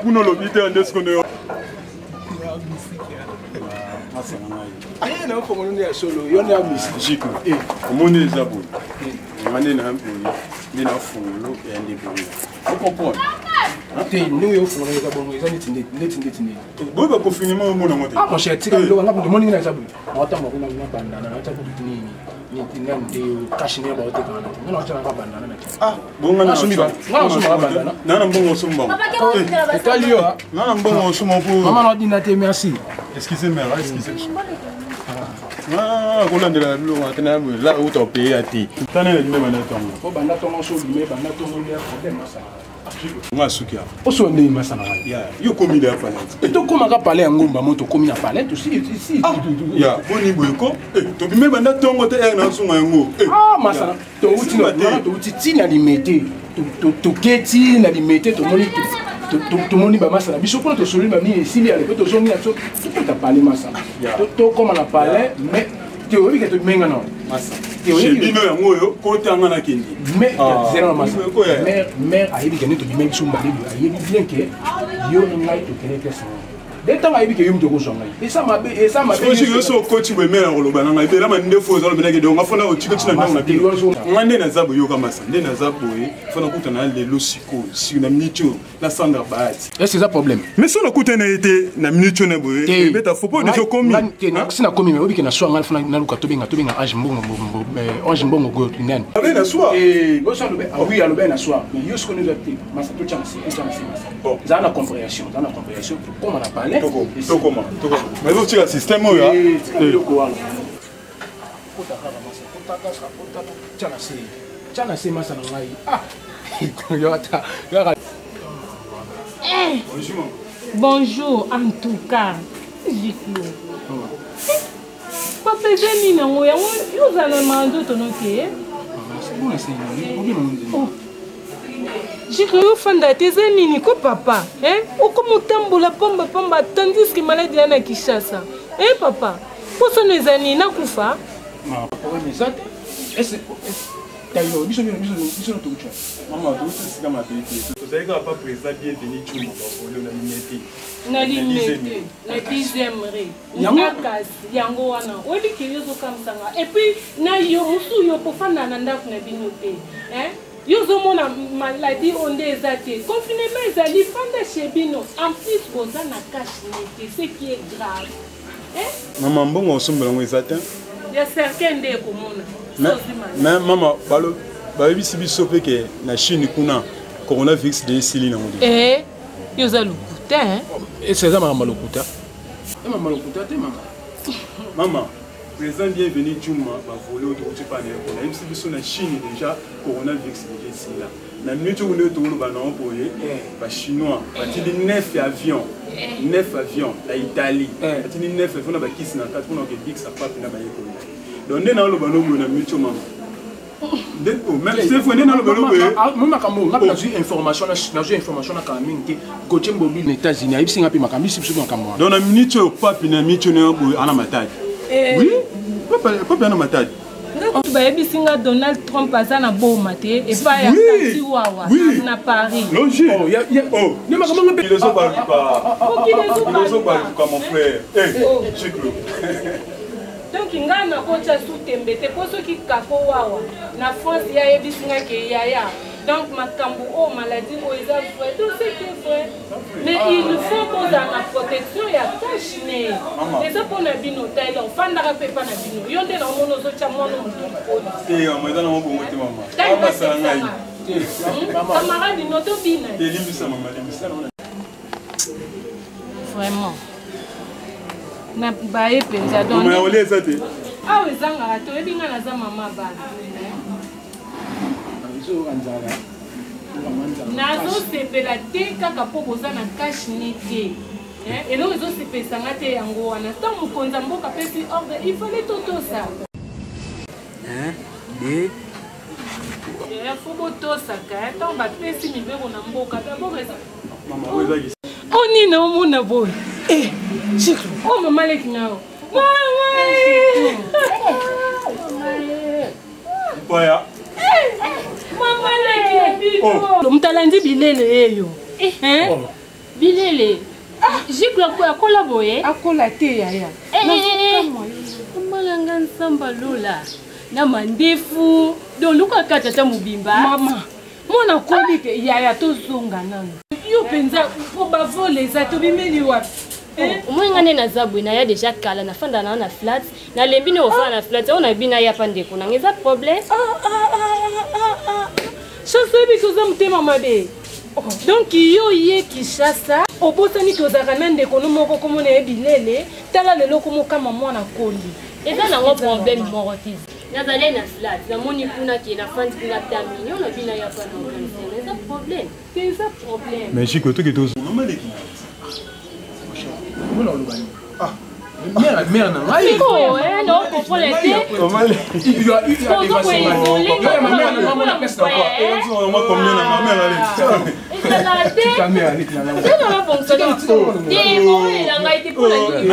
Kuna olobi te nde sikoyo. Jiko omoni eza boye nga nde na boye nde na fungolo ya nde boye ocomprendre te ndenge yo fungola eza bongo eza neti neti neti neti boye ba confinement omona ngo te. Ah mon cher tika biloko nga omoni ngai naza boye naotanga kuna na bandana naotya kutu nini nini nani te cash nini baoteka wana te nga naotya nanga bandana na ah bonga na nasombi ba nga nasombaka bandana na na mbongo osomba etali yo na na mbongo osomba po mama naodinda te merci. Excusez mère, excusez. Ah, kolandela biloko te na la uta opaye ya te tana na bima na tongo po banda tongo so bime banda tongo ya problème masala. Nga suki awa. Oso ndenge masala ngai. Ya, yo komi da palais. E tokomaka palais ya ngomba mo tokomi na palais tosi si. Ah, ya, boni boye ko? Eh, tobime banda tongo te eh na sunga yango. Eh. Ah, masala. Touti na touti ti na limete. Toketi na limete tomoni tomoni bamasa na biso kuna tosololi banini esili ale mpe tozongi na biso tokota palais masala. Tokoma na palais mais te oyebi ke tomenga na masa. Bino yango oyo kota nga nakende. Mais zela na masa. Mère mère ayebi ke nde tobimaki biso mbale boye ayebi bien ke yo na ngai tokende place wana. De ntango ayebi ke yo moto okozwa ngai eza mabe eza mabe. Soki yo so okoti boye mère akoloba na ngai bela mandefu oza lobela ke donc afona otiki tina ndako na bino. Nga nde naza boye yoka masa nde naza boye fona kuta na lelo sikoyo sikoyo na minute oyo na Sandra Bahati. Est-ce eza problème? Mais so nakuta na ye te na minute oyo na boye ebeta faux po déjà okomi. Si nakomi mais oyebi ke na soir ngai fona naluka tobenga tobenga Ange Mbongo Ange Mbongo go nani. Abe na soir. Eh boso alobe ah oui alobe na soir mais yo sikoyo ndoza te masa totya na se totya na se masa. Bon. Za na compréhension, za na compréhension tokoma na palais. Tokoma tokoma. Mais otika système oyo. Eh tika biloko wana. Kota kaka masa kota kaka kota tya na se. Tya na se masa na ngai. Ah yo ata yo ata. Eh. Bonjour. Bonjour, en tout cas. Jiklo. Papa eza nini yango yango yo ozala na nzoto no te Jiklo yo fanda te eza nini ko papa eh? Okoma otambola pamba pamba tandis que maladi ya na Kinshasa eh papa poso no eza nini nakufa problème eza te tayo biso biso biso toucha mama touti esika mabe te tozali kaka pa président bienvenu Tshuma bavolo na limete na limete na dixième rue yango yango wana oyebi ke yo ozokamwisa nga epuis na yo mosusu yo kofanda na ndako na bino te yo ozomona maladi oyo nde eza te confinement ezali fanda chez bino en plus boza na cash ne te ce qui est grave. Mama mbongo osombela yango eza te. Ya cercueil nde ekomona. Mais mama balo bayebisi biso mpe ke na Chine kuna coronavirus de esili nango de. Eh, yo oza lokuta hein? Ese eza makambo lokuta. Eza makambo lokuta te mama. Mama, président bienvenu Juma bavole oyo tokoti pa na ye kuna ayebisi biso na Chine déjà coronavirus déjà esila. Na minute oyo nde tokoloba na yango boye bachinois batindi 9 avion 9 avion na Italie batindi 9 avion na bakisi na kati mpona kokebikisa pape na bayekoli na ye. Donc nde naoloba no boye na minute oyo mama nde naloba no boye mo makambo nga mpe nazwi information nazwi information na kala mingi te Gauthier Mbobi na États-Unis ayebisi nga mpe makambo bisi biso makambo wana. Donc na minute oyo pape na minute oyo boye ana Matadi. Oui, pape ana Matadi. Nga kutu bayebisi nga Donald Trump aza na boma te epai ya Kati Wawa na Paris. Logique. Oh, ya ya. Oh. Ne makambo nga mpe. Mokili ezobaluka. Mokili ezobaluka mon frère. Eh, Chiklo. Donc nga nakotya su tembe te mpo soki kako wawa na France ye ayebisi nga ke yaya donc makambo oyo maladie oyo eza vrai donc c'est que vrai mais il faut bozala na protection ya cache ne eza mpo na bino taylor ofandaka mpe epa na bino yo nde na omona ozotya mwana motu likolo te mama eza nango bongo te mama amasala ngai camarade no tobina te limbisa mama limbisa vraiment na baye mpenza donc olia eza te awa ezangaka te oyebi ngai naza mama bana nazosepela te kaka mpo boza na cash ne te eloko ezosepelisa nga te yango wana ntango mokonzi ya mboka apesi ordre il fallait totosa 1 2 fo botosaka ntango bapesi mibeko na mboka dabord eza. Mama oyo eza kisi. O nini omona boye? Eh, Chico, o mama leki na yo. Mama! Mpaya. Mama leki na bino. Moto alandi bilele eyo. Eh? Bilele. Jicle akola boye? Akola te yaya. Mama nga nsamba lola na mandefu donc luka kati ata mobimba. Mama, mwana akoli te yaya tozonga nanu. Yo mpenza mpo bavole eza tobimeli wapi? Omoni nga nde naza boye naya deja kala nafanda na na flat nalembi nde kofanda na flat oyo nayebi naya pa ndeko nanga eza problème. Chance oyebi ke oza motema mabe. Donc yo ye Kinshasa obosani ke ozalaka na ndeko no moko komona ye bilele tala lelo komokama mwana koli. Eza nango problème moko te. Nazali na flat namoni kuna ke nafandi kuna tamini oyo nabi naya pa na organise eza problème te eza problème. Mais Chico toke tozo. Mama leki. Mona oloba nini? Ah, mère mère na ngai. Oh, eh, non, comprendre te. Mama leki. Il y a eu Tozo koisole nga mama na mama na pesa na quoi? Moi combien na mama na leki. Ezala te. Tika mère aleki na ngai. Eza na fonctionne. Te kowelela ngai te mpona nini?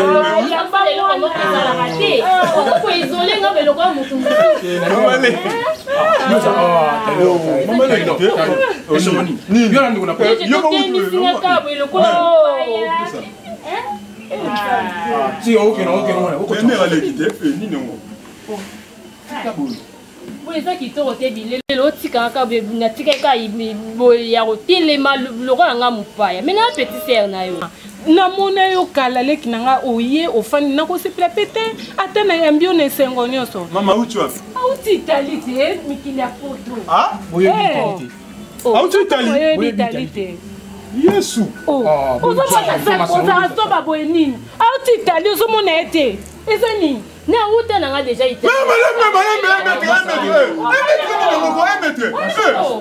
Yamba eloko moko ezalaka te. Ozo koisole nga beloko ya motu mosusu. Mama leki. Mama leki te. Yo na ndeko na Yo ba Totemisi nga kaka boye lokola mopaya. Ti okende okende wana Mais mère aleki te fe nini yango? Tika boye. Boye eza kitoko te bilele otikaka kaka boye natikaki kaka boye ya kotelema lokola nga mopaya me na petit sœur na yo. Namona yo kala leki na nga oye ofandi nakosepela pe te ata nayambi yo na esengo nyonso. Mama auti wapi? Auti Italie te mikili ya poto. Ah? Boyebi Italie te. Auti Italie? Boyebi Italie te. Yesu. Ozomona zoba boye nini? Auti Italie ozomona ye te. Eza nini? Nauta na nga deja Italie.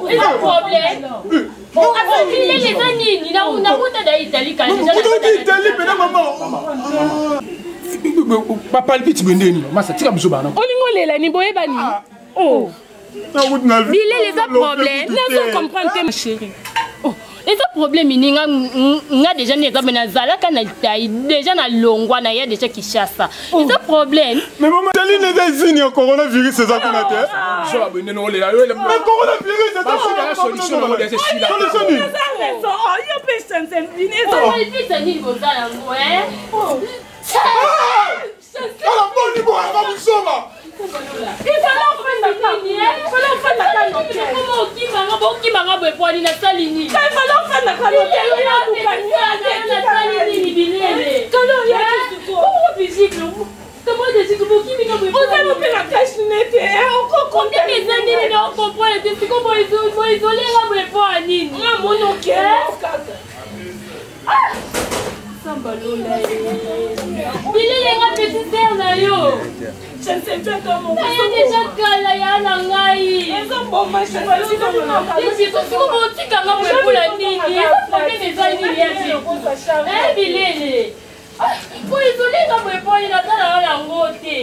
Eza problème. Bilele eza nini? Nauta da Italie kala deja. Auti Italie pena mama. Bapalpite boye ndeni masa tika biso bana. Olingi olela nini boyeba nini? Oh. Bilele eza problème. Nazo comprendre te ma chérie. Oh, eza problème nini nga nga deja nde eza nazalaka na Italie deja na longwa na ya deja Kinshasa. Eza problème. Mais maman Italie neza izini ya coronavirus eza kuna te. Biso ba boye ndeni olela yo. Mais coronavirus eza kuna solution na modèle sila. Solution nini? Eza raison. Oh, yo pe Chancel bini eza. Palpite nini boza yango eh? Ala boni boyaka buzoba. Okimanga boye pwani nasali nini? Nasali nini bilele? Eza nini na okomprendre te siko boizolenga boye po ya nini? Samba lola bilele nga petit sœur na yo naye deja kala ya na ngai siko botikanga boye mpona nini eza problème eza nini ya bilele po ezolinga boye poni natalaka yango te.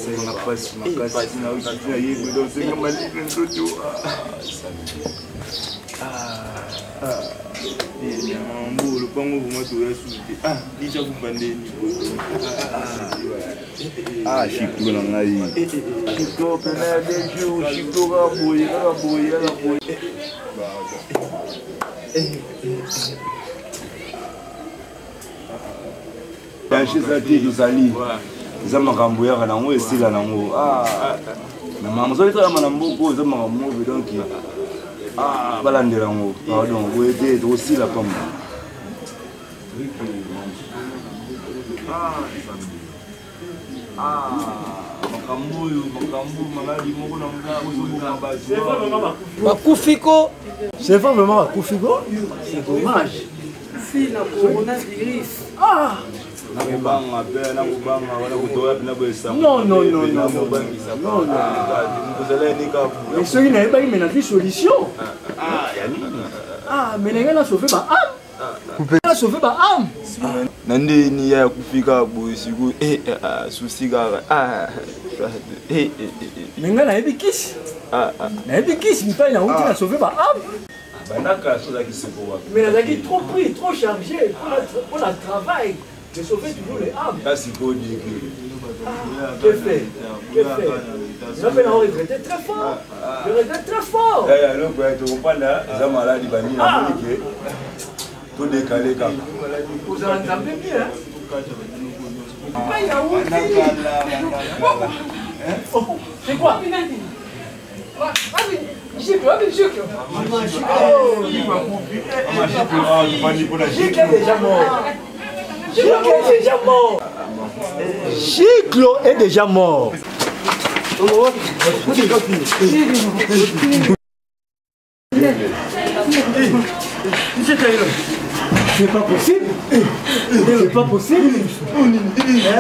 Senga pasi makasi na uti na ye bodo senga malili nzoto. Mambo lopango vraiment toya susu te. Ah, déjà vous bandeni. Ah, Chico na ngai. Chico pena ya deux jours, Chico kaka boye, kaka boye, kaka boye. Danger eza te tozali. Eza makambo yaka nango esila nango. Ah. Na makambo soki esalama na mboka eza makambo moko donc ah balandela yango. Pardon, boye te tokosila pamba. Makambo oyo makambo maladi moko na nga ozoboma bato. Bakufi ko. C'est vrai vraiment bakufi ko. C'est dommage. Si na coronavirus. Ah. Nakobanga mpe nakobanga wana kotoya mpe naboyesa. Non, non, non, non, Nakobangisa. non, non. Kozala ye ndeka. Mais soki nayebaki, me nazwi solution. Ah, ya nini? Ah, mais na ngai nasauve ba âme, nasauve ba âme. Na ndeni ya kufi kaka boye sikoyo, eh, eh, ah, susi kaka, ah, eh, eh, eh, eh. Mais ngai nayebi kisi. Ah, ah. Nayebi kisi bipai nauti, na sauve ba âme. Bandaka so ozalaki seko wapi? Mais nazalaki trop pris, trop chargé pour la travail de sauver toujours les âmes. Ka sikoyo dike. Que fait, que fait? Nga mpe nao regretter très fort, je regrette très fort. Eloko ya tokopanda eza maladi banini, namoni ke todekale kaka. Kozala Nzambe bien bipai nauti. Oh, c'est quoi? Gicle, wapi Gicle? Gicle est déjà mort. Gicle est déjà mort. Gicle est déjà mort. C'est pas possible. C'est pas possible.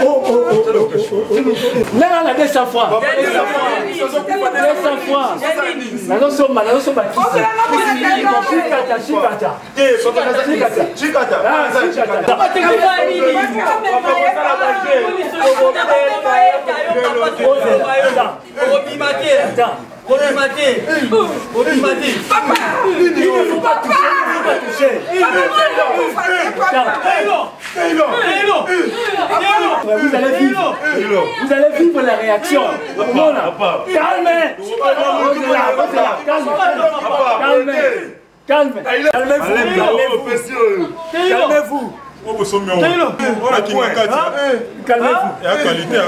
Oh, oh, oh, oh, oh, oh, oh. Là, là, 200 fois. 200 fois. Nazosomba, nazosomba kisi. Shikata, shikata. Chikata. Ah, shikata. Obima te, obima te, obima te. Il ne faut pas toucher, il ne faut pas toucher. Vous allez vivre. Vous allez vivre la réaction. Mona, calme. Calme. Calme. Calme. Calmez-vous. Calmez-vous. Oyo bosombi yango nakinga kati. Calmez-vous. Ya qualité.